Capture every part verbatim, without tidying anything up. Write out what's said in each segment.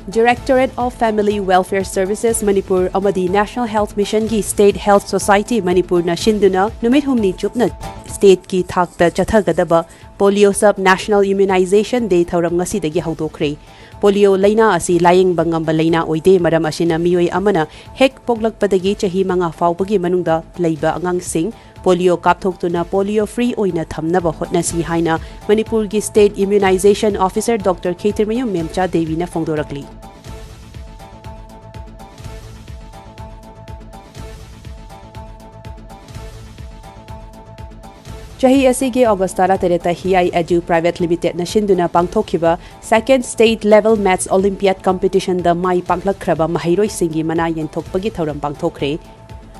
Directorate of Family Welfare Services Manipur ꯑꯃꯗꯤ National Health Missionꯒꯤ State Health Society ꯃꯅꯤꯄꯨꯔꯅ ꯁꯤꯟꯗꯨꯅ ꯅꯨꯃꯤꯠ ꯍꯨꯝꯅꯤ ꯆꯨꯞꯅ stateꯀꯤ ꯊꯥꯛꯇ ꯆꯠꯊꯒꯗꯕ Polio Sub National Immunization Day ꯊꯧꯔꯝ ꯉꯁꯤꯗꯒꯤ ꯍꯧꯗꯣꯛꯈ꯭ꯔꯦ꯫ Polio ꯂꯩꯅꯥ ꯑꯁꯤ ꯂꯥꯌꯦꯡꯕ ꯉꯝꯕ ꯂꯩꯅꯥ ꯑꯣꯏꯗꯦ, ꯃꯔꯝ ꯑꯁꯤꯅ ꯃꯤꯑꯣꯏ ꯑꯃꯅ ꯍꯦꯛ ꯄꯣꯛꯂꯛꯄꯗꯒꯤ ꯆꯍꯤ ꯃꯉꯥ ꯐꯥꯎꯕꯒꯤ ꯃꯅꯨꯡꯗ ꯂꯩꯕ ꯑꯉꯥꯡꯁꯤꯡ polio ꯀꯥꯞꯊꯣꯛꯇꯨꯅ polio free ꯑꯣꯏꯅ ꯊꯝꯅꯕ ꯍꯣꯠꯅꯁꯤ ꯍꯥꯏꯅ ꯃꯅꯤꯄꯨꯔꯒꯤ State Immunization Officer Doctor ꯈꯦꯇ꯭ꯔꯤꯃꯌꯨꯝ ꯃꯦꯝꯆꯥ ꯗꯦꯕꯤꯅ ꯐꯣꯡꯗꯣꯔꯛꯂꯤ꯫ ꯆꯍꯤ ꯑꯁꯤꯒꯤ August ꯇꯔꯥꯇꯔꯦꯠꯇ Hiai Edu Private Limitedꯅ ꯁꯤꯟꯗꯨꯅ ꯄꯥꯡꯊꯣꯛꯈꯤꯕ Second State Level Maths Olympiad Competitionꯗ ꯃꯥꯏ ꯄꯥꯛꯂꯛꯈ꯭ꯔꯕ ꯃꯍꯩꯔꯣꯏꯁꯤꯡꯒꯤ ꯃꯅꯥ ꯌꯦꯟꯊꯣꯛꯄꯒꯤ ꯊꯧꯔꯝ ꯄꯥꯡꯊꯣꯛꯈ꯭ꯔꯦ꯫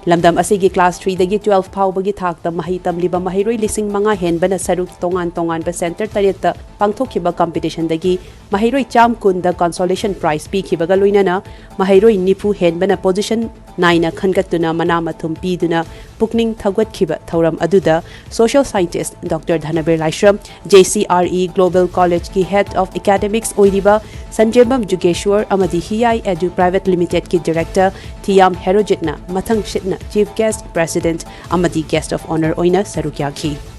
ꯂꯝꯗꯝ ꯑꯁꯤꯒꯤ class threeꯗꯒꯤ twelve ꯐꯥꯎꯕꯒꯤ ꯊꯥꯛꯇ ꯃꯍꯩ ꯇꯝꯂꯤꯕ ꯃꯍꯩꯔꯣꯏ ꯂꯤꯁꯤꯡ ꯃꯉꯥ ꯍꯦꯟꯕꯅ ꯁꯔꯨꯛ ꯇꯣꯉꯥꯟ ꯇꯣꯉꯥꯟꯕ centre ꯇꯔꯦꯠꯇ ꯄꯥꯡꯊꯣꯛꯈꯤꯕ competitionꯗꯒꯤ ꯃꯍꯩꯔꯣꯏ ꯆꯥꯝ ꯀꯨꯟꯗ consolation prize ꯄꯤꯈꯤꯕꯒ ꯂꯣꯏꯅꯅ ꯃꯍꯩꯔꯣꯏ ꯅꯤꯐꯨ ꯍꯦꯟꯕꯅ position ꯅꯥꯏꯅ ꯈꯟꯒꯠꯇꯨꯅ ꯃꯅꯥ ꯃꯊꯨꯝ ꯄꯤꯗꯨꯅ ꯄꯨꯛꯅꯤꯡ ꯊꯧꯒꯠꯈꯤꯕ ꯊꯧꯔꯝ ꯑꯗꯨꯗ social scientist Doctor ꯙꯅꯕꯤꯔ Laishram, J C R E Global Collegeꯀꯤ Head of Academics ꯑꯣꯏꯔꯤꯕ ꯁꯟꯖꯦꯝꯕꯝ ꯖꯨꯒꯦꯁ꯭ꯋꯔ ꯑꯃꯗꯤ Hiai Edu Private Limitedꯀꯤ Director ꯊꯤꯌꯥꯝ ꯍꯦꯔꯣꯖꯤꯠꯅ ꯃꯊꯪ ꯁꯤꯠꯅ Chief Guest, President ꯑꯃꯗꯤ Guest of Honour ꯑꯣꯏꯅ ꯁꯔꯨꯛ ꯌꯥꯈꯤ꯫